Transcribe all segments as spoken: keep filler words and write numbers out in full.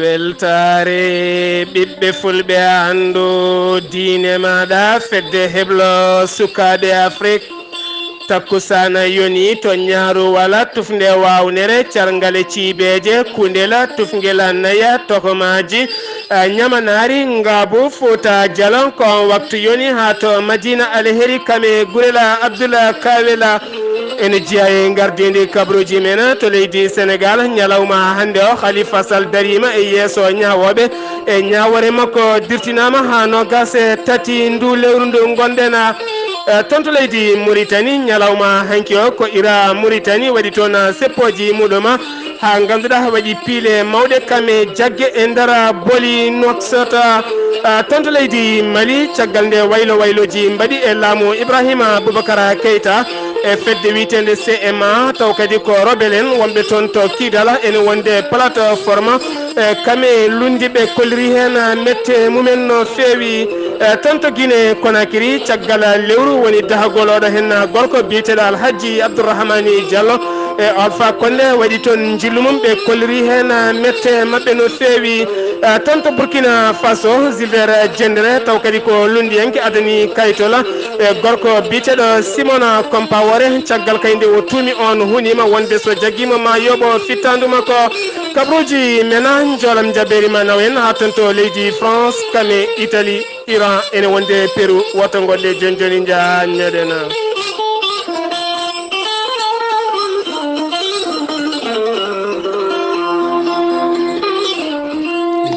Weltaare ɓiɓɓe fulɓe, anndu diine maaɗa, fedde heblo sukaaɓe Afrik. Takkusaana yoni to Ñaaru wala tufnde waawnere, carngale ciibeeje, kundela, tufngela naya, tokomaaji, eh, ñamanaari, ngaabu, Fuuta Jalon. Ko on waktu yoni haa to Madina Alheri Kame Gurela Abdullah Kawela. Ene jeyaa e ngardiindi kabaruuji men to leydi Senegaal. Ñalawma hannde o, Khalifa Sall dariima e yeeso ñaawooɓe. E ñaawoore makko dirtinaama haa noogaas e tati ndu lewru ndu ngonɗen, eh, toon to leydi Muritani. Ñalawma hanki o, ko Ira Muritani waɗi toon seppooji muɗum, haa ngannduɗaa waɗi piile mawɗe Kame Jagge e nder Boli Nouakchott, eh, toon to leydi Mali. Caggal nde waylo waylooji mbaɗi e laamu Ibrahima Boubacar Keita e fedde wiyeteende C M A, taw kadi ko rebel en wonɓe toon to Kidal ene wonde plateforme, e Kame lundi ɓe kolliri heen mette mumen no feewi. E toon to Guinée Conakry, caggal lewru woni dahagol oɗo heen gorko biyeteeɗo Alhaji Abdourahmani Diallo e Alpha Condé waɗi toon njillu mum, ɓe kolliri heen mette maɓɓe no feewi. Eh, toon to Burkina Faso, Gilbert Diendere, taw kadi ko lunndiyanke, adani kaytola, eh, gorko biyeteeɗo Simon Compaoré, caggal kay nde o tuumi on, huniima wonde so jaggiima ma yooɓo fittaandu makko. Kabaruuji men, njoolam jabeeri ma naw en haa toon to leydi France, Kame Italie, Iran, ene wonde Peru. Woto ngonɗe jooni jooni, njaha ñoɗen.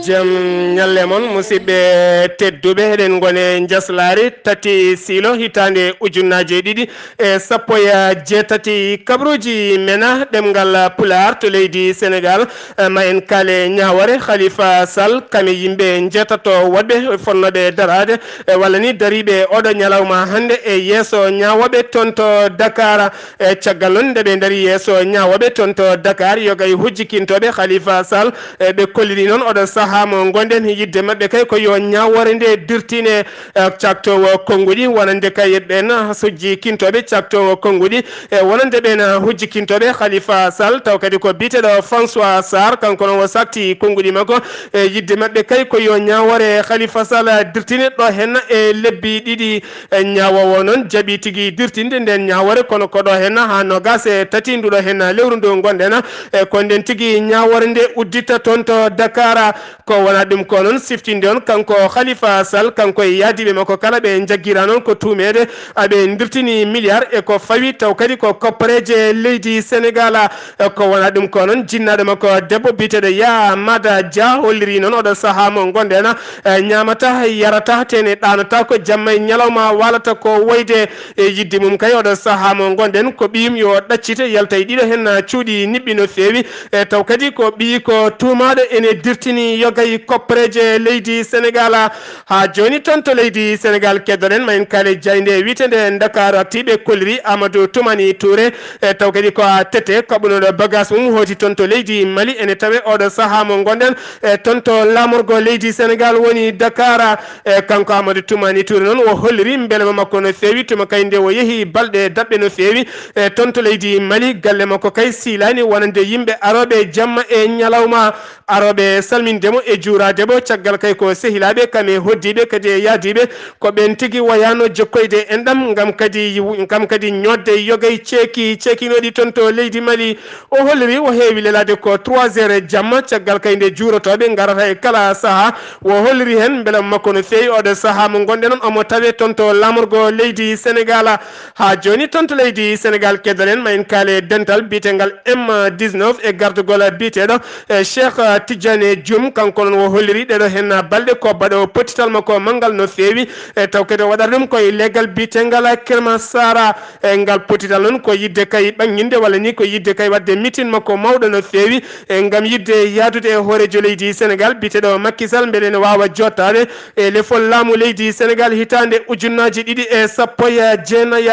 Jam ñalle mon, musidɓe tedduɓe. Eɗen ngoni e njaslaari tati siilo hitaande ujunnaaje ɗiɗi e sappo e jeetati. Kabaruuji men ɗemngal Pulaar to leydi Senegaal. Eh, ma en kaale ñaawoore Khalifa Sall, Kame yimɓe njeetato woɗɓe fotnooɓe daraade, eh, walla ni dariiɓe oɗo ñalawma hannde e yeeso ñaawooɓe toon to Dakar. E caggal noon, nde ɓe ndarii yeeso ñaawooɓe toon to Dakar, yoga e hujjikintooɓe Khalifa Sall, e ɓe kolliri noon oɗo sahaa mo ngonɗen, yiɗde maɓɓe kay ko yo ñaawoore nde dirtine, e caktoowo konnguɗi, wonande kay ɓeen hujjikintooɓe caktoowo konnguɗi, e wonande ɓeen hujjikintooɓe Khalifa Sall, taw kadi ko biyeteeɗo François Sarr, kanko noon o sakti konnguɗi makko, e yiɗde maɓɓe kay ko yo ñaawoore Khalifa Sall dirtine ɗo heen e lebbi ɗiɗi. E ñaawoowo noon jaɓi tigi dirtinde ndeen ñaawoore, kono ko ɗo heen haa noogaas e tati nduɗo heen lewru ndu ngonɗen. E ko ndeen tigi ñaawoore nde uddita toon to Dakar. Ko wonaa ɗum ko noon siftinde on kanko Khalifa Sall, kanko e yaadiiɓe makko kala ɓe njaggira noon ko tuumeede aɓe ndirtini milliard e ko fawi taw kadi ko koppareeje leydi Senegaal. E ko wonaa ɗum ko noon, jinnaaɗo makko debbo biyeteeɗo Yaa Mada Dia holliri noon oɗo sahaa mo ngonɗen, e, ñaamata, yarata, tene ɗaanata ko jamma e ñalawma waalata ko woyde. E yiɗde mum kay oɗo sahaa mo ngonɗen ko ɓiyum yo ɗaccite yalta e ɗiɗo heen cuuɗi niɓɓi no feewi. E taw kadi ko ɓiyi ko tuumaaɗo ene dirtini yoga e koppareeje leydi Senegaal. Haa jooni toon to leydi Senegaal keddoɗen ma en kaale jaaynde wiyeteende Ndakaaru Actu, ɓe kolliri Amadou Toumani Touré. E taw kadi ko a tete kaɓunooɗo bagaas mum hooti toon to leydi Mali, ene tawe oɗo sahaa mo ngonɗen, e toon to laamorgo leydi Senegaal woni Dakar. E kanko Amadou Toumani Touré noon o holliri mbelema makko no feewi tuma kay nde o yehi balɗe daɓɓe no feewi, e toon to leydi Mali. Galle makko kay siilaani wonande yimɓe arooɓe jamma e ñalawma, arooɓe salminde mo e juuraade mo, caggal kay ko sehilaaɓe kam e hoɗdiiɓe kadi e yahdiiɓe, ko ɓeen tigi wayaano jokkoyde enɗam ngam kadi, ngam kadi ñootde yoga e ceeki ceekinooɗi toon to leydi Mali. O holliri o heewi lelaade ko trois heures jamma, caggal kay nde juurotooɓe ngarata e kala sahaa. O holliri heen mbelema makko no feewi oɗo sahaa mo ngonɗen on, omo tawee toon to laamorgo leydi Senegaal. Haa jooni toon to leydi Senegaal keddoɗen ma en kaale dental biyetengal M dix-neuf e gardagol biyeteeɗo, e, Cheikh Tidiane Dioum. Kanko noon o holliri ɗeɗo heen balɗe ko baɗoowo pottital makko manngal no feewi, e taw kadi o waɗata ɗum ko e leegal biyetengal Kermassar. E ngal pottital noon ko yiɗde kay ɓannginde walla ni ko yiɗde kay waɗde mitin makko mawɗo no feewi, e ngam yiɗde yahdude e hooreejo leydi Senegaal biyeteeɗo Macky Sall mbele ene waawa jottaade e lefol laamu leydi Senegaal hitaande ujunnaaji ɗiɗi e sappo e jeenayi.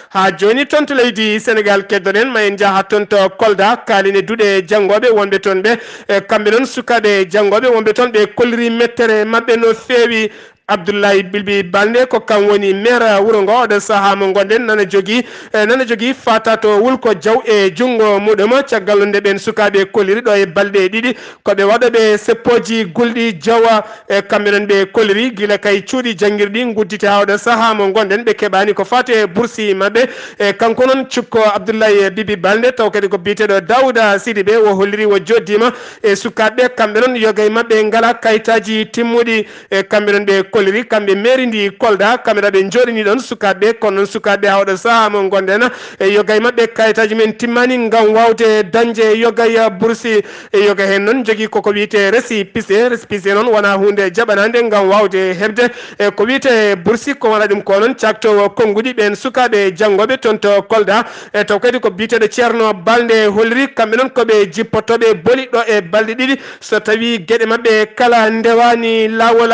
Haa jooni toon to leydi Senegaal keddoɗen ma en njaha toon to Kolda, kaalinen duɗe janngooɓe wonɓe toon ɓe, e kamɓe noon sukaaɓe janngooɓe wonɓe toon ɓe kolliri mettere maɓɓe no feewi. Abdoulaye Bilbi Balde, ko kam woni maire wuro ngo. Oɗo sahaa mo ngonɗen, nana jogii, eh, nana jogii Fatato Wulko Diaw e junngo muɗum. Caggal nde ɓeen sukaaɓe kolliri ɗo e balɗe ɗiɗi, ko ɓe waɗooɓe seppooji gulɗi jawa, e kamɓe noon ɓe kolliri gila kay cuuɗi janngirɗi ngudditi haa oɗo sahaa mo ngonɗen, ɓe keɓaani ko faati e bursi maɓɓe. E kanko noon cukko Abdoulaye Bibi Balde, taw kadi ko biyeteeɗo Daouda Sidibé, o holliri o jooɗdiima e sukaaɓe, kamɓe noon yoga e maɓɓe ngalaa kayitaaji timmuɗi. E kamɓe noon ɓe kolliri, kamɓe mairie ndi Kolda, kamɓe ɗo ɓe njooɗini ɗoon sukaaɓe, kono noon sukaaɓe haa oɗo sahaa mo ngonɗen, e yoga e maɓɓe kayitaaji men timmaani ngam waawde dañde yoga e bursi. E yoga heen noon jogii koko wiyetee récépissé. Récépissé noon wonaa huunde jaɓanaande ngam waawde heɓde e ko wiyetee bursi, ko wonaa ɗum ko noon caaktoowo konnguɗi ɓeen sukaaɓe janngooɓe toon to Kolda. E taw kadi ko biyeteeɗo Ceerno Balde holliri, kamɓe noon ko ɓe jippotooɓe boli ɗo e balɗe ɗiɗi, so tawii geɗe maɓɓe kala ndewaani laawol.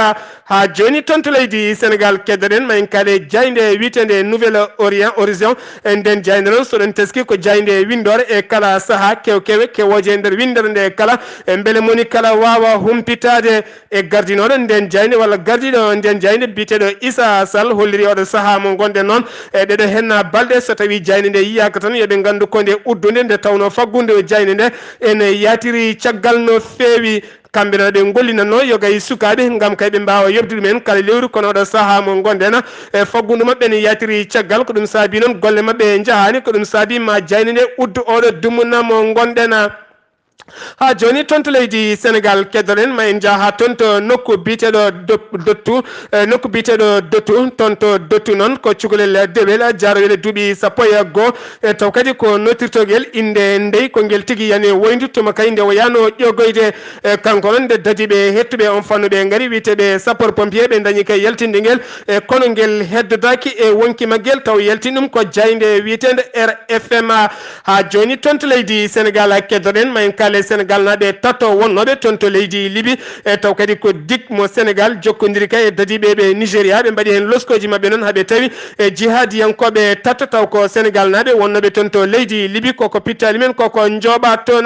Haa jooni toon to leydi Senegaal, keddoɗen ma en kaale jaaynde wiyeteende Nouvel Orient, Horizon. E ndeen jaaynde noon, so ɗon teski, ko jaaynde winndoore e kala sahaa, kew-kewe kewooje e nder winndere nde kala. E mbele moni kala waawa humpitaade e gardinooɗo ndeen jaaynde walla gardiiɗo ndeen jaaynde biyeteeɗo Issa Sall holliri oɗo sahaa mo ngonɗen noon. E ɗeɗo heen balɗe, so tawii jaaynde nde yiyaaka tan, yo ɓe nganndu ko nde uddunde, nde tawnoo faggudu jaaynde nde ene yaatiri caggal no feewi. Kamɓe noon ɓe ngollinatnoo yoga e sukaaɓe ngam kay ɓe mbaawa yoɓdude men kala lewru, kono oɗo sahaa mo ngonɗen, e faggudu maɓɓe ne yaatiri caggal. Ko ɗum saabii noon golle maɓɓe njahaani, ko ɗum saabii ma jaaynde nde uddu oɗo dumunna mo ngonɗen. Haa jooni toon to leydi Senegaal, keddoɗen ma en njah haa toon to nokku biyeteeɗo Dop-, Dottu, e nokku biyeteeɗo Dottu. Toon to Dottu noon ko cukalel Dewel Jaarowel duuɓi sappo e goo. E taw kadi ko nootirtogel innde ndey, ko ngel tigi yani woyndu tuma kay nde o yaano ƴogoyde. E kanko noon nde dadiiɓe heɓtuɓe on fannu ɓe ngari, wiyeteeɓe sapeur pompier, ɓe ndañi kay yaltinde ngel. E kono ngel heddodaaki e wonki maggel, taw yaltin ɗum ko jaaynde wiyeteende R F M. Haa jooni toon to leydi Senegaal, keddoɗen ma en kaale Senegaalnaaɓe tato wonnooɓe toon to leydi Libi. E taw kadi ko dig mo Senegaal jokkondiri kay e dadiiɓe ɓe Nigeria, ɓe mbaɗi heen loskooji maɓɓe noon, haa ɓe tawi e jihaadiyankooɓe tato, taw ko Senegaalnaaɓe wonnooɓe toon to leydi Libi. Koko pittaali men, koko njooɓa toon.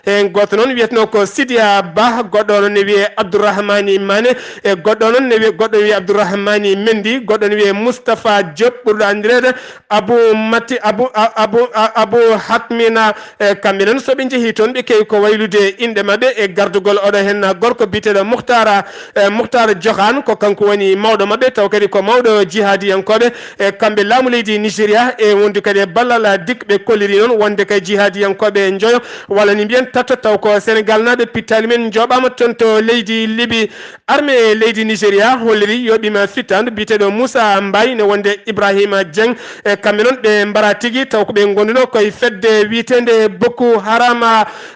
Heen gooto noon wiyetnoo ko Sidiya Bah, goɗɗo noon ne wiyee Abdourahmani Mane, e goɗɗo noon ne wiyee, goɗɗo wiyee Abdourahmani Mendy, goɗɗo ne wiyee Moustapha Diop, ɓurɗo anndireede Abu Mati, Abu, a-, Abu, a-, Abu Hatmina. E kamɓe noon, so ɓe njehii toon, ɓe keewi ko waylude inɗe maɓɓe e gardugol oɗo heen gorko biyeteeɗo Muhtara, e Muhtara Johan, ko kanko woni mawɗo maɓɓe, taw kadi ko mawɗo jihaadiyankooɓe. E kamɓe laamu leydi Nigeria e wondu kadi e ballal dig, ɓe kolliri noon wonde kay jihaadiyankooɓe njoyo walla ni mbiyen tato, taw ko Senegaalnaaɓe pittaali men njooɓaama toon to leydi Libi. Armée leydi Nigeria holliri yoɓiima fittaandu biyeteeɗo Moussa Mbaye ne wonde Ibrahima Dieng. E kamɓe noon ɓe mbara tigi, taw ko ɓe ngondunoo koye fedde wiyeteende Boko Haram.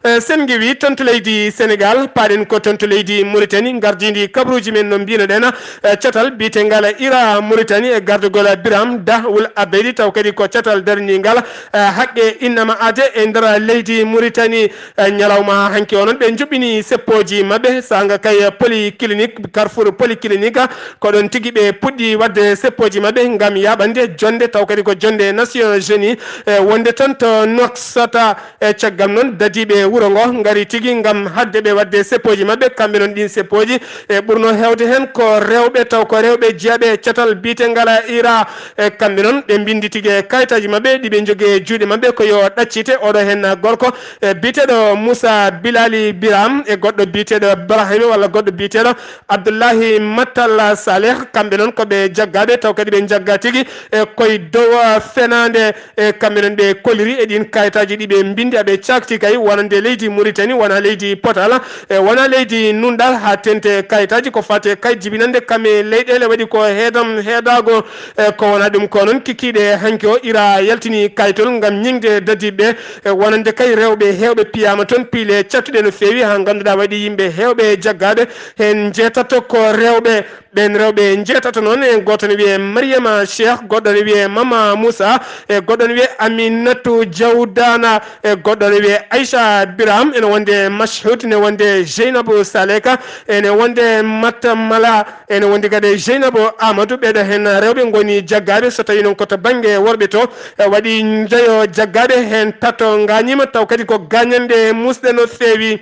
E sen ngiwi toon to leydi Senegaal, paaɗen ko toon to leydi Mauritanie, ngardiindi kabaruuji men no mbiynoɗen, e catal biyetengal Ira Mauritanie e gardugol Biram Da Wul Abedi, taw kadi ko catal darningal, e haqqe innama aade e nder leydi Mauritanie. E ñalawma hanki o noon, ɓe njuɓɓini seppooji maɓɓe, saanga kay polyclinique, carrefour polyclinique, ko ɗoon tigi ɓe puɗɗi waɗde seppooji maɓɓe ngam yaaɓande jonnde, taw kadi ko jonnde Nations Unies, e wonde toon to Nouakchott. E caggal noon, dadiiɓe wuro ngo ngari tigi ngam haɗde ɓe waɗde seppooji maɓɓe. Kamɓe noon, ɗiin seppooji, e ɓurno heewde heen ko rewɓe, taw ko rewɓe jeyaaɓe e catal biyetengal Ira. E kamɓe noon, ɓe mbinndi tigi e kayitaaji maɓɓe ɗi ɓe njogii e juuɗe maɓɓe ko yo ɗaccite oɗo heen gorko, e biyeteeɗo Moussa Bilali Biram, e goɗɗo biyeteeɗo Brahima walla goɗɗo biyeteeɗo Abdullahi Matalla Saleh. Kamɓe noon ko ɓe jaggaaɓe, taw kadi ɓe njaggaa tigi e koye dow fenaande. E kamɓe noon, ɓe kolliri e ɗiin kayitaaji ɗi ɓe mbinndi, aɓe caakti kay wonande leydi Mauritanie wona leydi potal, e wona leydi nunɗal, haa tente kayitaaji ko faati e kay jibinande kam e leyɗeele waɗi ko heedam heedaago. E ko wona ɗum ko noon, kikiiɗe hanki o, Ira yaltini kayitol ngam ñiŋde dadiiɓe, e wonande kay rewɓe heewɓe piyaama toon, piile cattuɗe no feewi, haa ngannduɗaa waɗi yimɓe heewɓe jaggaaɓe, heen njeetato ko rewɓe. Ɓeen rewɓe njeetato noon, e gooto ne wiyee Mariama Cheikh, goɗɗo ne wiyee Mama Moussa, e goɗɗo ne wiyee Aminatu Jawdana, e goɗɗo ne wiyee Aisha Biram, ene wonde Mashhud, ne wonde Jeynabou Saleka, ene wonde Matta Mala, ene wondi kadi Jeynabou Amadou. Ɓeeɗo heen rewɓe ngoni jaggaaɓe. So tawii noon ko to bannge worɓe to, e waɗi njoyo jaggaaɓe, heen tato ngaañiima, taw kadi ko gaañanɗe muusɗe no feewi.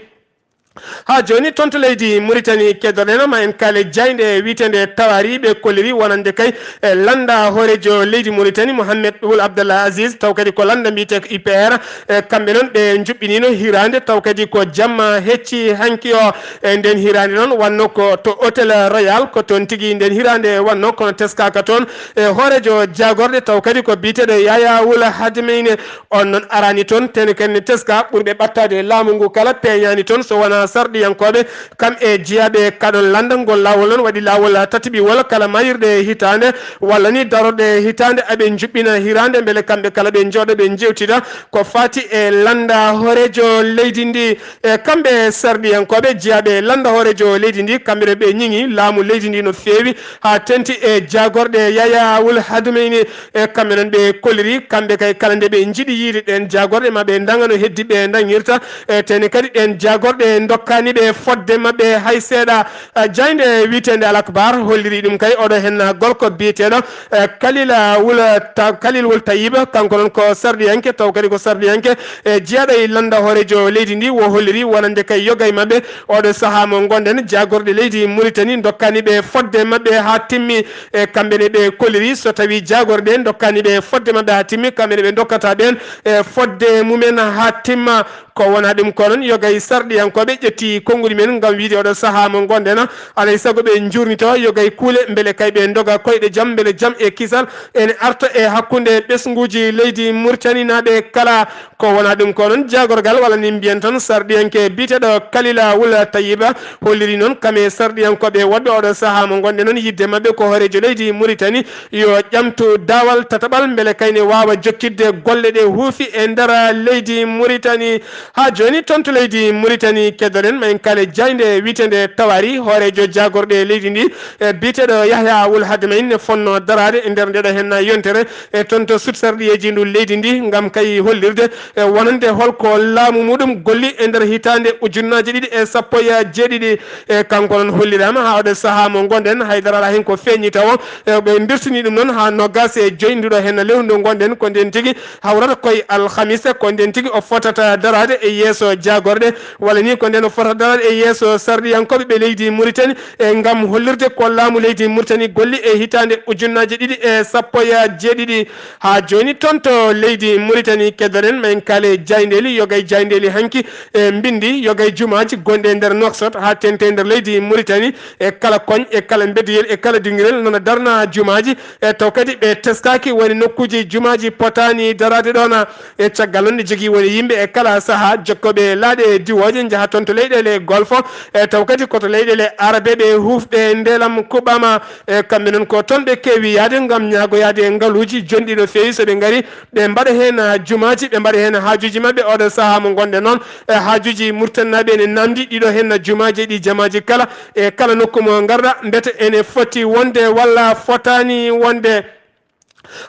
Haa jooni, toon to leydi Muritani, keddoɗen ma en kaale jaaynde wiyeteende Tawaari, ɓe kolliri wonande kay e lannda hooreejo leydi Muritani, Mohamed Wul Abdallah Aziz, taw kadi ko lannda mbiyetee ko U P R. E, kamɓe noon ɓe njuɓɓiniino hiraande, taw kadi ko jamma hecci hanki o. E, nden hiraande noon wannoo ko to Hôtel Royal, ko toon tigi nden hiraande wannoo, kono teskaaka toon e hooreejo jaagorɗe, taw kadi ko biyeteeɗo Yaya Wul Hadmeyne. On noon araani toon, tene kadi ne teska ɓurɓe ɓattaade laamu ngu kala peeñaani toon, so wonaa sarɗiyankooɓe, kam e jeyaaɓe kaɗon lannda. Ngol laawol noon waɗi laawol tataɓiwol, kala mayirɗe hitaande walla ni darorɗe hitaande, aɓe njuɓɓina hiraande, mbele kamɓe kala ɓe njooɗo, ɓe njeewtida ko faati e lannda hooreejo leydi ndi. E kamɓe sarɗiyankooɓe jeyaaɓe lannda hooreejo leydi ndi, kamɓe ɓe ñiŋi laamu leydi ndi no feewi, haa tenti e jaagorɗe Yaya Wul Hadmeyni. E kamɓe noon ɓe kolliri, kamɓe kay kala nde ɓe njiɗi yiide ɗeen jaagorɗe, ma ɓe ndaŋa no heddi ɓe ndaŋirta. E tene kadi ɗeen jaagorɗe ndokkaani ɓe fodde maɓɓe hay seeɗa. A, jaaynde wiyeteende Al Akbar holliri ɗum kay, oɗo heen gorko biyeteeɗo, e, Kalil, a, Wul Ta-, Kalil Wul Tayyib, kanko noon ko sarɗiyanke, taw kadi ko sarɗiyanke, e, jeyaaɗo e lannda hooreejo leydi ndi, wo holliri wonande kay yoga e maɓɓe. Oɗo sahaa mo ngonɗen, jaagorɗe leydi Muritani ndokkaani ɓe fodde maɓɓe haa timmi. E, kamɓe ne ɓe kolliri, so tawi jaagorɗe ndokkaani ɓe fodde maɓɓe haa timmi, kamɓe ne ɓe ndokkata ɓeen, e, fodde mumen haa timma. Ko wonaa ɗum ko noon, yoga e sarɗiyankooɓe ƴetti konnguɗi men ngam wiide oɗo sahaa mo ngonɗen, alay sago ɓe njuurnito yoga e kuule, mbele kay ɓe ndoga koyɗe jam, mbele jam e kisal ene arta e hakkunde ɓesnguuji leydi Muritaninaaɓe kala. Ko wonaa ɗum ko noon, jaagorgal walla ni mbiyen tan sarɗiyanke biyeteeɗo Kalila Wul Tayyiba holliri noon kam e sarɗiyankooɓe woɗɓe oɗo sahaa mo ngonɗen noon, yiɗde maɓɓe ko hooreejo leydi Muritani yo ƴamtu daawal tataɓal mbele kay ne waawa jokkitde golle ɗe huufi e nder leydi Muritani. Haa jooni, toon to leydi Muritani, keddoɗen ma en kaale jaaynde wiyeteende Tawari, hooreejo jaagorɗe leydi ndi, e biyeteeɗo Yahya Wul Hadmain ne fonnoo daraade e nder ndeɗo heen yontere, e toon to sut sarɗiyeeji ndu leydi ndi, ngam kay hollirde e wonande holko laamu muɗum golli e nder hitaande ujunnaaje ɗiɗi e sappo e jeeɗiɗi. E kanko noon holliraama haa oɗo sahaa mo ngonɗen, haydara alaa heen ko feeñi tawo. E ɓe ndirtini ɗum noon haa noogaas e joy nduɗo heen lewru ndu ngonɗen, ko ndeen tigi hawrata koye alhamisa, ko ndeen tigi o fotata daraade e yeeso jaagorɗe, walla ni ko ndeen o fotata daraade e yeeso sarɗiyankooɓe ɓe leydi Muritani, e ngam hollirde ko laamu leydi Muritani golli e hitaande ujunnaaje ɗiɗi e sappo e jeeɗiɗi. Haa jooni, toon to leydi Muritani, keddoɗen ma en kaale jaayndeeli, yoga e jaayndeeli hanki, e mbinndi yoga e jumaaji gonɗi e nder Nouakchott, haa teeŋti e nder leydi Muritani, e kala koñ, e kala mbedduyel, e kala dingirel, nana darna jumaaji, e taw kadi ɓe teskaaki woni nokkuuji jumaaji potaani daraade ɗoon. E caggal noon, ne jogii woni yimɓe e kala sahaa jokkooɓe laaɗe diwooje, njaha toon to leyɗeele Golfo, e taw kadi ko to leyɗeele Arabeeɓe huufɓe ndeelam kuɓɓaama. E kamɓe noon, ko toon ɓe keewi yahde ngam ñaagoyaade ngaluuji jonɗi no feewi, so ɓe ngarii, ɓe mbaɗa heen jumaaji, ɓe mbaɗa heen haajuuji maɓɓe. Oɗo sahaa mo ngonɗen noon, e haajuuji Muritaninaaɓe ene naamndii ɗiɗo heen jumaaji e ɗi jamaaji kala, e kala nokku mo ngarɗaa, mbete ene foti wonde walla fotaani wonde.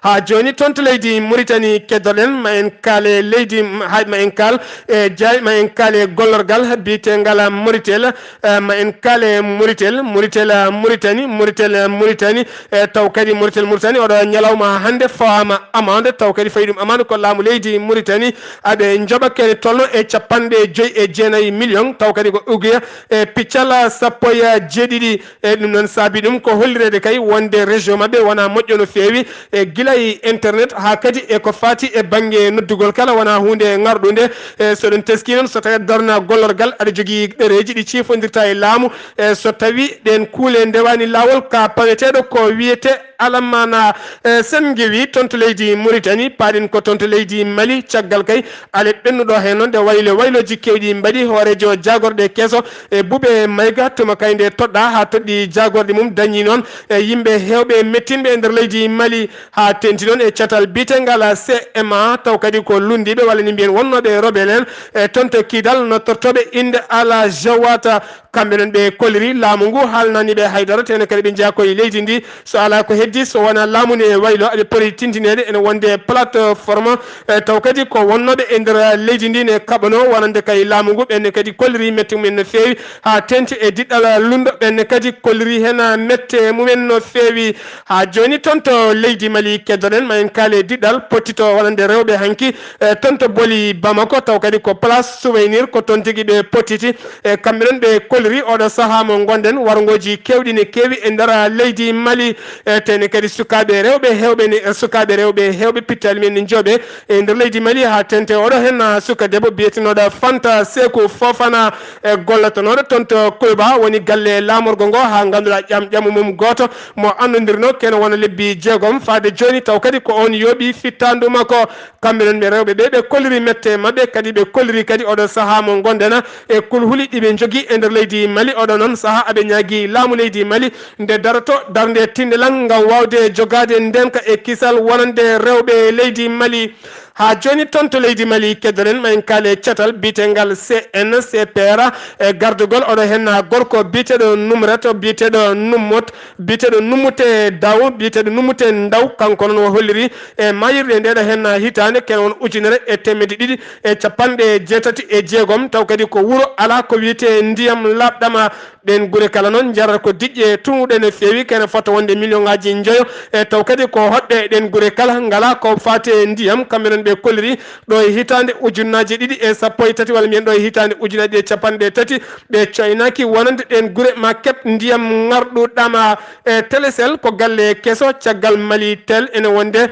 Haa jooni, toon to leydi Muritani, keddoɗen ma en kaale leydi, hay ma en kaal e jaay, ma en kaale gollorgal biyeteengal Moritel, e ma en kaale Moritel, Moritel Muritani, Moritel Muritani, e taw kadi Moritel Muritani, oɗo ñalawma hannde fawaama amande, taw kadi fayi ɗum amande ko laamu leydi Muritani, aɓe njoɓa kene tolno e capanɗe joy e jeenayi million, taw kadi ko uguya e piccal sappo e jeeɗiɗi. E ɗum noon saabi ɗum ko hollireede kay wonde réseau maɓɓe wonaa moƴƴo no feewi, e gila e internet haa kadi e ko faati e bannge noddugol kala wonaa huunde ŋarɗunde. E so ɗum teskii noon, so tawii aɗa darna gollorgal, aɗa jogii ɗereeji ɗi ciifondirta e laamu, e so tawii ɗeen kuule ndewaani laawol, ka paweteeɗo ko wiyetee Alamana, e sen ngewi toon to leydi Muritani, paaɗen ko toon to leydi Mali, caggal kay alet ɓennuɗo heen noon nde waylo waylooji keewɗi mbaɗi hooreejo jaagorɗe keso e Buɓe Mayga, tuma kay nde toɗɗaa haa toɗɗii jaagorɗe mum, dañii noon e yimɓe heewɓe mettinɓe e nder leydi Mali, haa teeŋti noon e catal biyeteengal C M A, taw kadi ko lunndiiɓe walla ni mbiyen wonnooɓe rebel en e toon to Kidal, nodtortooɓe innde Ala Jawata. Kamɓe noon ɓe kolliri laamu ngu, haalnaani ɓe haydara, tene kadi ɓe njeyaa koye leydi ndi, so alaa ko Di so wonaa laamu ne waylo, aɓe poti tintineede ene wonde plateforme, e taw kadi ko wonnooɓe e nder leydi ndi ne kaɓanoo wonande kay laamu ngu, ɓenne kadi kolliri mette mumen no feewi, haa teeŋti e diɗɗal lunndo, ɓenne kadi kolliri heen mette mumen no feewi. Haa jooni toon to leydi Mali keddoɗen, ma en kaale diɗɗal pottito wonande rewɓe hanki, e toon to Boli Bamako, taw kadi ko place souvenir, ko toon tigi ɓe pottiti. E kamɓe noon ɓe kolliri oɗo sahaa mo ngonɗen, warngooji keewɗi ne keewi e nder leydi Mali. E tene kadi sukaaɓe rewɓe heewɓe ne, sukaaɓe rewɓe heewɓe pittaali men ne njooɓe e nder leydi Mali haa teeŋti oɗo heen suka debbo biyetenooɗo Fanta Seku Fofana, e gollotonooɗo toon to Kuluba woni galle laamorgo ngo haa ngannduɗaa ƴam ƴamu mum gooto mo annondirno kene wona lebbi jeegom faade jooni taw kadi ko oon yooɓi fittaandu makko. Kamɓe noon ɓe rewɓe ɓe, ɓe kolliri mette maɓɓe, kadi ɓe kolliri kadi oɗo sahaa mo ngonɗen e kulhuli ɗi ɓe njogii e nder leydi Mali. Oɗo noon sahaa aɓe ñaagii laamu leydi Mali nde daroto darnde tinndilal ngam waawde jogaade ndeenka e kisal wonande rewɓe leydi Mali. Haa jooni toon to leydi Mali keddoɗen ma en kaale catal biyetengal C N C P R e gardugol oɗo heen gorko biyeteeɗo Numret, biyeteeɗo Nummot, biyeteeɗo Nummute Daw, biyeteeɗo Nummute Ndaw, kanko noon o holliri e maayirɗe ndeɗo heen hitaande, kene won ujunere e teemedde ɗiɗi e capanɗe jeetati e jeegom, taw kadi ko wuro alaa ko wiyetee ndiyam laaɓɗam. Ɗeen gure kala noon njarata ko diƴƴe tuunuɗe no feewi, kene fota wonde miliyonŋaaji njoyo, e taw kadi ko hoɗɓe ɗeen gure kala ngalaa ko faati e ndiyam. Kamɓe noon ɓe kolliri ɗo e hitaande ujunnaaji ɗiɗi e sappo e tati, walla mbiyen ɗo e hitaande ujunnaaji ɗiɗi e capanɗe tati, ɓe coynaaki wonande ɗeen gure ma keɓ ndiyam ŋarɗuɗam. E Telecel ko galle keso caggal Malitel ene wonde,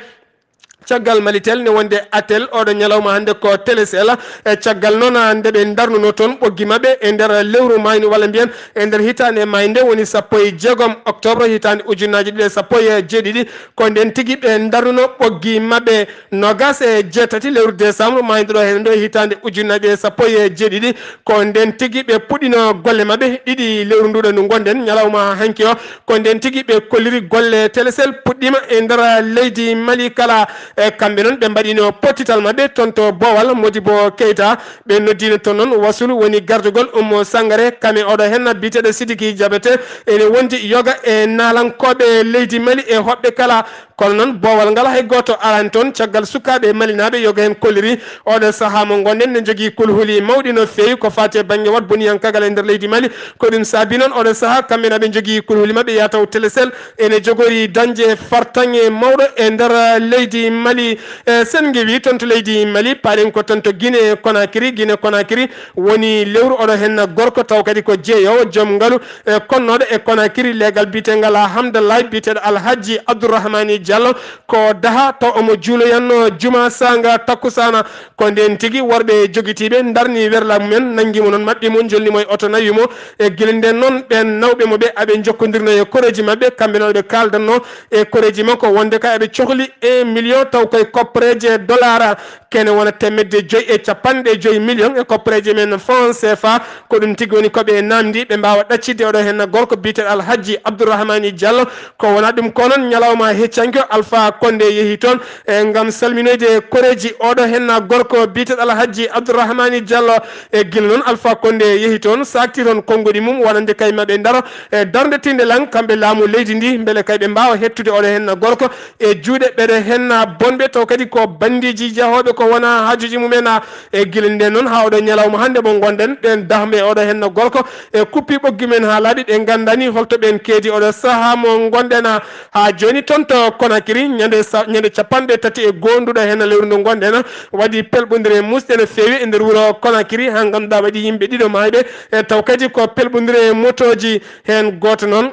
caggal Malitel ne wonde Atel oɗo ñalawma hannde ko Telecel. E caggal noon nde ɓe ndarnuno toon ɓoggi maɓɓe e nder lewru mayni walla mbiyen e nder hitaande mayde woni sappo e jeegom octobre hitaande ujunnaaji ɗiɗi e sappo e jeeɗiɗi, ko ndeen tigi ɓe ndarnuno ɓoggi maɓɓe. Nogas e jeetati lewru décembre mayde ɗo heen ɗo e hitaande ujunnaaji ɗiɗi e sappo e jeeɗiɗi, ko ndeen tigi ɓe puɗɗino golle maɓɓe ɗiɗi lewru nduɗo ndu ngonɗen ñalawma hanki o. Ko ndeen tigi ɓe kolliri golle Telecel puɗɗiima e nder leydi Mali kala. E kamɓe noon ɓe mbaɗino pottital maɓɓe toon to Bowal, Modibo Keita. Ɓe noddiino toon noon Wasulu woni gardugol Ummo Sangare, kame oɗo heen biyeteeɗo Sidiki Jabete. Ene wondi yoga e naalankooɓe leydi Mali e hoɓɓe kala. Kono noon, boowal ngal hay gooto araani toon. Caggal sukaaɓe malinaaɓe yoga heen kolliri oɗo sahaa mo ngonɗen ne njogii kulhuli mawɗi no feewi ko faati e bannge waɗboniyankagal e nder leydi Mali. Ko ɗum saabi noon oɗo sahaa kamɓe ne aɓe njogii kulhuli maɓɓe yataw Telecel ene jogori dañde fartaŋŋe mawɗo e nder leydi Mali. E sen ngewi toon to leydi Mali, paaɗen ko toon to Guinée Conakry. Guinée Conakry woni lewru oɗo heen gorko taw kadi ko jeeyoowo joom ngalu e konnooɗo e Conakry, leegal biyetengal Hamdallah biyeteeɗo Alhaji Abdourahmani Diallo. Ko daha to omo juuloyanno juma saanga takkusaana. Ko ndeen tigi worɓe jogitiiɓe ndarni werla mumen, nanngi mo noon, maɓɓi mo, njolni mo e oto, nawi mo. E gila ndeen noon, ɓeen nawɓe mo ɓe, aɓe njokkondirno e koreeji maɓɓe, kamɓe noon ɓe kaaldanno e koreeji makko wonde kay aɓe cohli un million taw koye koppareeje dollar, kene wona teemedde joyi e capanɗe joyi million e koppareeje men franc C F A. Ko ɗum tigi woni ko ɓe naamndi, ɓe mbaawa ɗaccidde oɗo heen gorko biyeteeɗo Alhaji Abdourahmani Diallo. Ko wonaa ɗum ko noon, ñalawma heccanke o, Alpha Condé yehi toon, e ngam salminoyde koreeji oɗo heen gorko biyeteeɗo Alhaji Abdourahmani Diallo. E gila noon Alpha Condé yehi toon, saakti toon konnguɗi mum wonande kay maɓe ndaro e darnde tinndilal kamɓe laamu leydi ndi, mbele kay ɓe mbaawa hettude oɗo heen gorko e juuɗe ɓeɗe heen bonɓe, taw kadi ko banndiiji jahooɓe ko wonaa haajuuji mumen. E gila ndeen noon haa oɗo ñalawma hannde mo ngonɗen, ɓeen dahɓe oɗo heen gorko e kuppi ɓoggi men haa laaɓi, ɓe nganndaani holto ɓeen keedi oɗo sahaa mo ngonɗen. Haa jooni toon to Conakry, ñande sa-, ñande capanɗe tati e goo nduɗo heen lewru ndu ngonɗen, waɗi pelɓondire muusɗe no feewi e nder wuro Conakry, haa ngannduɗaa waɗi yimɓe ɗiɗo maayɓe, e taw kadi ko pelɓondire motooji. Heen gooto noon,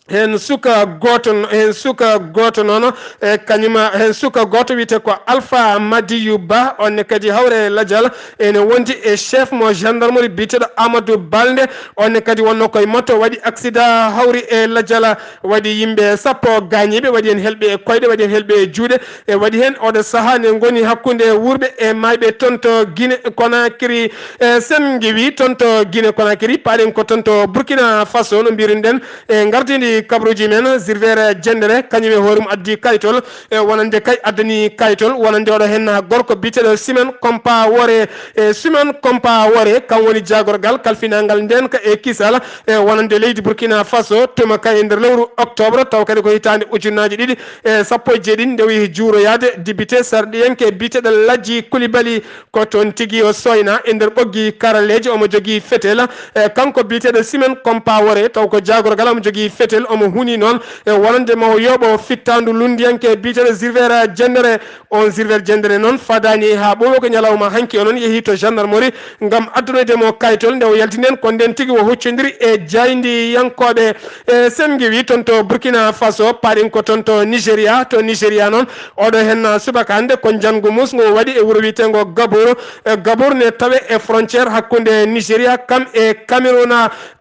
heen suka gooto, heen suka gooto noon, e kañum, heen suka gooto wiyetee ko Alpha Madiyu Ba, on ne kadi hawre e lajal, ene wondi e chef mo gendarmerie biyeteeɗo Amadou Balde, on ne kadi wonno koye moto waɗi accident hawri e lajal, waɗi yimɓe sappo gaañiiɓe, waɗi heen helɓe e koyɗe, waɗi heen helɓe e juuɗe, e waɗi heen oɗo sahaa ne ngoni hakkunde wuurɓe e maayɓe toon to Guinée Conakry. E sen ngewi toon to Guinée Conakry, paaɗen ko toon to Burkina Faso, no mbiruɗen, e ngardiindi Kabruuji men, Zirvere Jendere, kañum e hoore mum addi kaytol, e wonande kay addani kaytol, wonande oɗo hen gorko biyeteeɗo Simen Compaoré, e Simen Compaoré, kam woni jaagorgal kalfinangal ndeenka e kisal, e wonande leydi Burkina Faso, tuma kay e nder lewru octobre, taw kadi ko hitaande ujunnaaji ɗiɗi e sappo e jeeɗiɗi, nde o yehi juuroyaade député sarɗiyanke biyeteeɗo Lajji Kulibali, ko toon tigi o sooyna e nder ɓoggi karalleeji, omo jogii fetel, e kanko biyeteeɗo Simen Compaoré, taw ko jaagorgal, omo jogii fetel, omo huni noon e wonande ma o yooɓo fittaandu lunndiyanke biyeteeɗo Zirvere Jendere. On Zirvere Jendere noon fadaani haa ɓooyi ko ñalawma hanki o noon yehi to gendarmerie ngam addunoyde mo kaytol, nde o yalti ndeen ko ndeen tigi o huccondiri e jaayndiyankooɓe e Sengiwi toon to Burkina Faso, paaɗen ko toon to Nigeria. To Nigeria noon, oɗo hen subaka hannde ko njanngu muusngu o waɗi e wuro wiyeteengo Gabor. E Gabor ne tawe e frontière hakkunde Nigeria kam e Cameroun.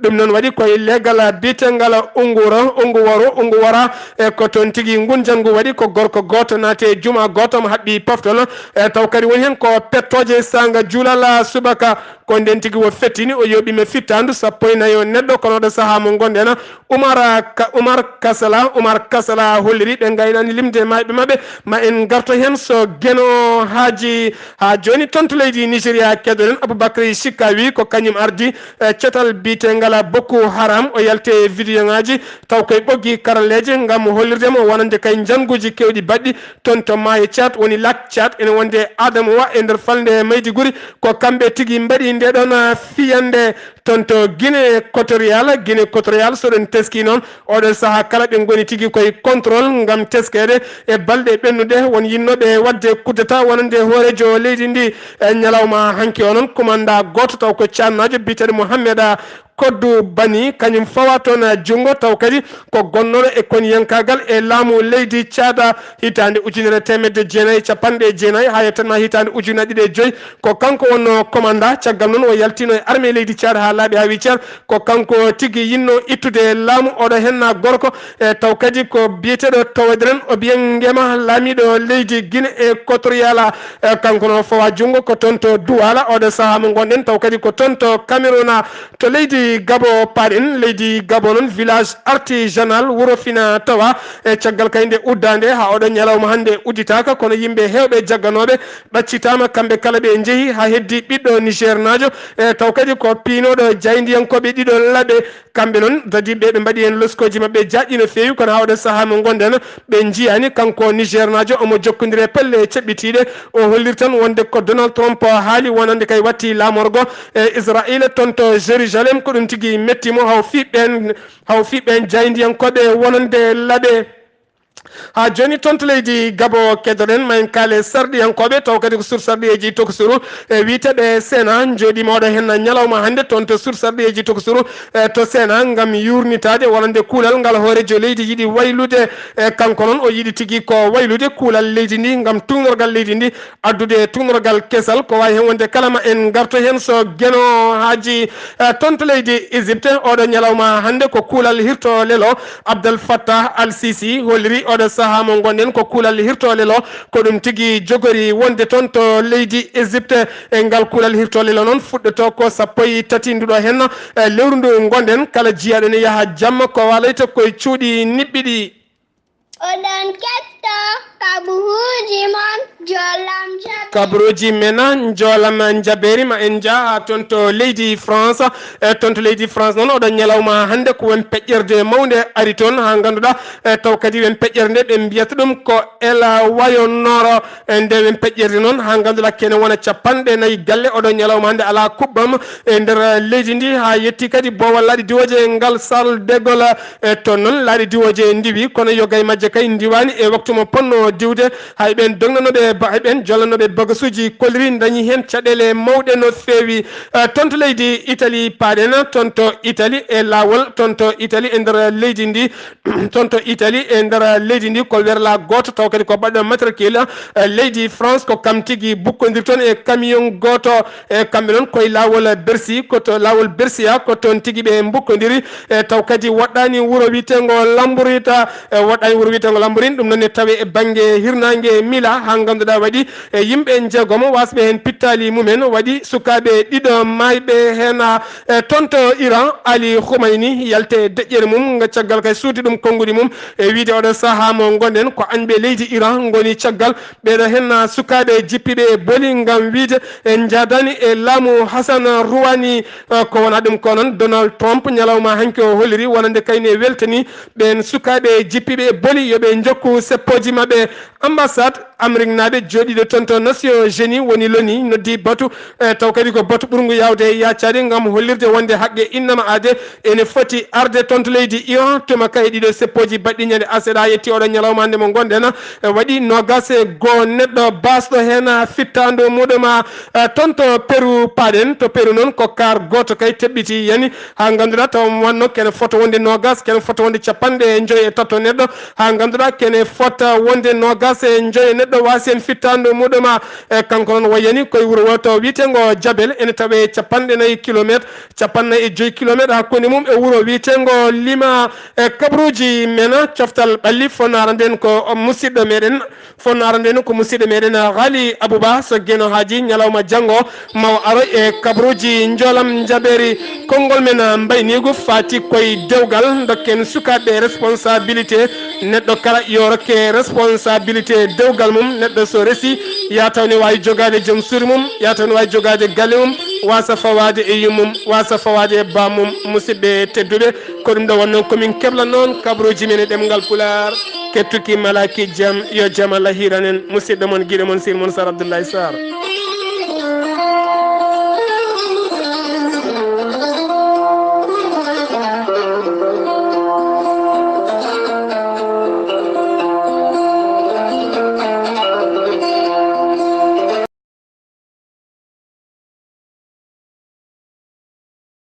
Ɗum noon waɗi koye leegal biyetengal Unguro, Unguwaro, Unguwara. E ko toon tigi ngun njanngu waɗi ko gorko gooto naati e juma gooto mo haɓɓi poftol. E taw kadi woni heen ko pettooje saanga juulal subaka. Ko ndeen tigi o fettini, o yooɓi mi fittaandu sappo e nayo neɗɗo, kono oɗo sahaa mo ngonɗen, Umar Ka-, Umar Kasala, Umar Kasala holliri ɓe ngaynaani limde maayɓe maɓɓe. Ma en ngarto heen so Geno Haaji. Haa jooni toon to leydi Nigeria kedoɗen Abubakar Shikawi, ko kañum ardi, eh, cetal biyetengal Boko Haram. O yalti e vidéo ŋaaji, taw koye ɓoggi karalleeje ngam hollirde mo wonande kay njannguuji keewɗi baɗɗi toon to maayo Tchad, woni Lac Tchad, ene wonde Adamawa e nder falnde Maiduguri. Ko kamɓe tigi mbaɗi nde ɗoon fiyande toon to Guinée Équatoriale. Guinée Équatoriale, so ɗen teski noon, oɗon sahaa kala ɓe ngoni tigi koye contrôle ngam teskeede e balɗe ɓennuɗe. Won yinnooɓe waɗde coup d'État wonande hooreejo leydi ndi e ñalawma hanki o noon. Kumandaa gooto taw ko caannaajo biyeteeɗo Mohamed Koddu Bani, kañum fawa toon junngo, taw kadi ko gonnooɗo e koniyankaagal e laamu leydi Caada hitaande ujunere teemedde jeenayi e capanɗe jeenayi haa yettanma hitaande ujunnaji ɗiɗi e joyi. Ko kanko wonnoo komanda, caggal noon o yaltino e armée leydi Caada haa laaɓi haa wii cer. Ko kanko tigi yinnoo ittude laamu, oɗo henna gorko, e taw kadi ko biyeteeɗo Towedren Obiang Nguema, laamiiɗo leydi Guinée Équatoriale. E kanko noon fawa junngo ko toon to Douala, oɗo sahaa mo ngonɗen, taw kadi ko toon to Cameroun. To leydi Gabo paaɗen, leydi Gabo noon village artisanal wuro fina tawa e caggal kay nde uddaande haa oɗo ñalawma hannde udditaaka, kono yimɓe heewɓe jagganooɓe ɓaccitaama, kamɓe kala ɓe njehi haa heddi ɓiɗɗo Nigernaajo, e taw kadi ko piinooɗo jaayndiyankooɓe ɗiɗo laɓe. Kamɓe noon dadiiɓe ɓe mbaɗi heen loskooji maɓɓe jaaƴɗi no feewi, kono haa oɗo sahaa mo ngonɗen ɓe njiyaani. Kanko Nigernaajo omo jokkondiri e pelle ceɓɓitiiɗe, o hollir tan wonde ko Donald Trump haali wonande kay watti laamorgo e Israayiila toon to Jérusalem, ko ɗum tigi metti mo, haw fii ɓeen, haw fii ɓeen jaayndiyankooɓe wonande laɓe. Haa jooni toon to leydi Gabo kedoɗen, ma en kaale sarɗiyankooɓe, taw kadi ko sur sarɗiyeeji tokosuru e wiyeteeɓe Sena, njooɗiima oɗo henna ñalawma hannde toon to sur sarɗiyeeji tokosuru, e to Sena ngam yuurnitaade wonande kuulal ngal hooreejo leydi yiɗi waylude. E kanko noon o yiɗi tigi ko waylude kuulal leydi ndi ngam tuugnorgal leydi ndi, addude tuugnorgal kesal, ko waawi heen wonde kala ma en ngarto heen so Geno Haaji. Eh, toon to leydi Égypte, oɗo ñalawma hannde ko kuulal hirto lelo Abdel Fattah Al Sisi holliri oɗo sahaa mo ngonɗen ko kuulal hirto lelo, ko ɗum tigi jogori wonde toon to leydi Égypte. E ngal kuulal hirto lelo noon fuɗɗoto ko sappo e tati nduɗo heen, eh, lewru ndu ngonɗen, kala jiyaaɗo ne yaha jamma ko waloyta koye cuuɗi niɓɓiɗi. Oɗon ketto kaɓuuji mon, njoolam jaɓi. Kaɓuuji men, njoolam jaɓeeri. Ma en njah haa toon to leydi France. E toon to leydi France noon, oɗo ñalawma hannde ko won peƴƴerde mawnde ari toon, haa ngannduɗaa, e taw kadi won peƴƴerde nde ɓe mbiyata ɗum ko El Wayo Nord. E nde won peƴƴerde noon, haa ngannduɗaa kene wona capanɗe nayi galle, oɗo ñalawma hannde alaa kuɓɓam e nder leydi ndi, haa yetti kadi boowal laaɗe diwooje ngal Charles de Gaulle. E toon noon, laaɗe diwooje ndiwi, kono yoga e majje kay ndiwaani e waktu mo ponno diwde. Hay ɓeen dognanooɓe ba-, hay ɓeen jollanooɓe bagasuuji koliri ndañi heen caɗeele mawɗe no feewi. Eh, toon to leydi Italie paaɗen, toon to Italie e laawol, toon to Italie e nder leydi ndi, toon to Italie e nder leydi ndi ko werla gooto, taw kadi ko baɗɗo matricule, eh, leydi France, ko kam tigi bukkondir toon e camion gooto. E kamɓe noon koye laawol Bercy, ko to laawol Bercy, ko toon tigi ɓe mbukkodiri. E taw kadi woɗɗaani wuro wiyeteengo Lamburita, e woɗɗaani wuro wiyeteengo Lamburin, ɗum noon ne tawi e bannge hirnaange Mila, haa ngannduɗaa waɗi e yimɓe njeegomo wasɓe heen pittaali mumen, waɗi sukaaɓe ɗiɗo maayɓe heen, e, toon to Iran. Ali Khoumaini yalte deƴƴere mum, nga caggal kay suuti ɗum konnguɗi mum, e wiyde oɗo sahaa mo ngonɗen ko añɓe leydi Iran ngoni caggal ɓeeɗo heen sukaaɓe jippiiɓe e boli, ngam wiyde en njaadaani e laamu Hassan Rouhani. Eh, ko wonaa ɗum ko noon, Donald Trump ñalawma hanki o holliri wonande kayni e weltani ɓeen sukaaɓe jippiiɓe e boli yo ɓe njokku seppooji maɓɓe. Ambassade Ameriknaaɓe jooɗiiɗo toon to Nations Unies woni loni noddi batu, eh, taw kadi ko batu ɓurngu yaawde e yaacaade ngam hollirde wonde haqqe innama aade ene foti arde toon to leydi Iran. Tuma kay ɗiɗo seppooji baɗɗi ñande aseɗa yetti oɗo ñalawma nde mo ngonɗen, eh, waɗi noogas e goo neɗɗo baasɗo heen fittaandu muɗum, eh, toon to Peru paaɗen. To Peru noon ko kaar gooto kay teɓɓiti yani haa ngannduɗaa taw mo wanno kene fota wonde noogas, kene fota wonde capanɗe joyi e tato neɗɗo, haa ngannduɗaa kene fota wonde noogas e joyi neɗɗo waasi heen fittaandu muɗum. E kanko noon wayyani koye wuro wooto wiyeteengo Jabel, ene tawee capanɗe nayi kilometre, capanɗe nayi e joyi kilometre hakkunde mum e wuro wiyeteengo Lima. E kabaruuji men, coftal ɓalli, fonnara nden ko musidɗo meɗen, fonnara nden ko musidɗo meɗen Ghali Abouba, so geno haaji ñalawma janngo maw aro e kabaruuji njoolam njaɓeeri. Konngol men mbayniigu faati koye dewgal, dokken sukaaɓe responsabilité. Neɗɗo kala yo rokke responsabilité dewgal mum. Neɗɗo so resi, ya taw ne waawi jogaade joom suudu mum, ya taw ne waawi jogaade galle mum, waasa fawaade e yummum, waasa fawaade e bammum. Musidɓe tedduɓe, ko ɗum ɗo wonno komin kebla noon kabaruuji men e ɗemngal Pulaar. Kettuki malaki jam, yo jam Allah hiran en. Musidɗo mon, giɗo mon, sir mon, Sar Abdoulaye Sarr.